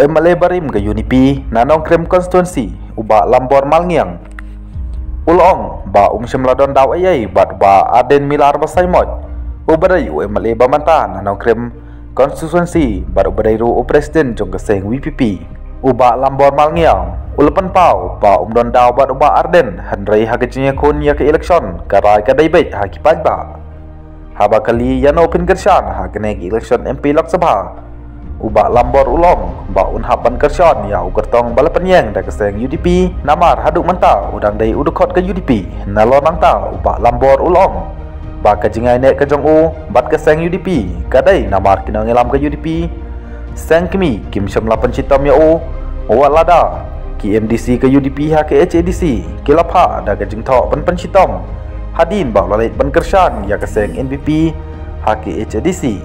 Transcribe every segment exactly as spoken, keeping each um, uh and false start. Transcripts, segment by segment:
MLA barim ka UDP na Nongkrem constituency, u Bah Lambor Malngiang, u la ong ba um shym la don daw ei ei bad u Bah Ardent Miller Basaiawmoit, u ba dei u MLA ba mynta na Nongkrem constituency bad u ba dei ruh u president jong ka seng VPP. U Bah Lambor Malngiang u la pynpaw ba um don daw bad u Bah Ardent, hynrei ha ka jingïakhun ïa ka election ka rai ka dei beit ha ki paidbah. Haba kylli ïa no pynkyrshan ha kane ka election MP Lok Sabha, u Bah Lambor u la ong ba un hap ban kyrshan ïa u kyrtong ba la pynïeng da ka seng UDP, namar haduh mynta u dang dei u dkhot ka UDP. Nalor nangta u Bah Lambor u la ong ba ka jingai neh ka jong u bad ka seng UDP ka dei namar ki nongïalam ka UDP seng kmie kim shym la pynshitom ïa u, wat lada ki MDC ka UDP ha ka HADC ki la phah da ka jingthoh ban pynshitom hadien ba u la leit ban kyrshan ïa ka seng NPP ha ka HADC.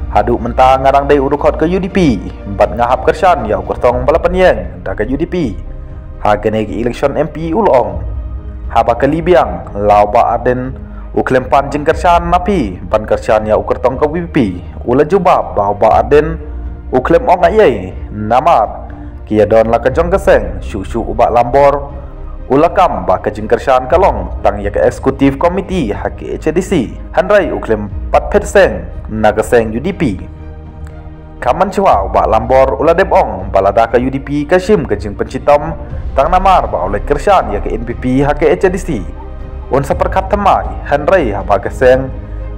Haduh mynta nga dang dei u dkhot ka UDP bad nga hap kyrshan ïa u kyrtong ba la pynïeng da ka UDP ha kane ka election MP, u la ong. Haba kylli biang la u Bah Ardent u khlem pan jingkyrshan na phi ban kyrshan ïa u kyrtong ka VPP, u la jubab ba u Bah Ardent u khlem ong ei ei namar ki ïadon la ka jong ka seng. Shuh shuh u Bah Lambor u la kam ba ka jingkyrshan ka long tang ïa ka executive committee ha ka HADC, hynrei u khlem pat phet seng na ka seng UDP. Ka mynshwa u Bah Lambor u la dep ong ba lada ka UDP ka shim ka jingpynshitom tang namar ba u leit kyrshan ïa ka NPP ha ka HADC, un sa pyrkhat thymmai, hynrei haba ka seng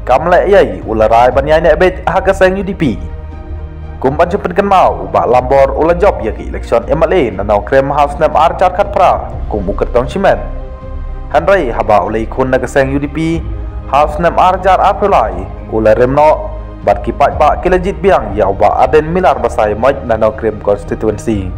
kam leh ei ei u la rai ban ïaineh beit ha ka seng UDP. Kum ban shu pynkynmaw, u Bah Lambor u la jop ïa ka election MLA na Nongkrem ha u snem ar hajar khatphra kum u kyrtong shimet. Hynrei haba u la ïakhun na ka seng UDP ha u snem ar hajar arphew lai, u la rem noh bad ki paidbah ki la jied biang ïa u Bah Ardent Miller Basaiawmoit na Nongkrem constituency.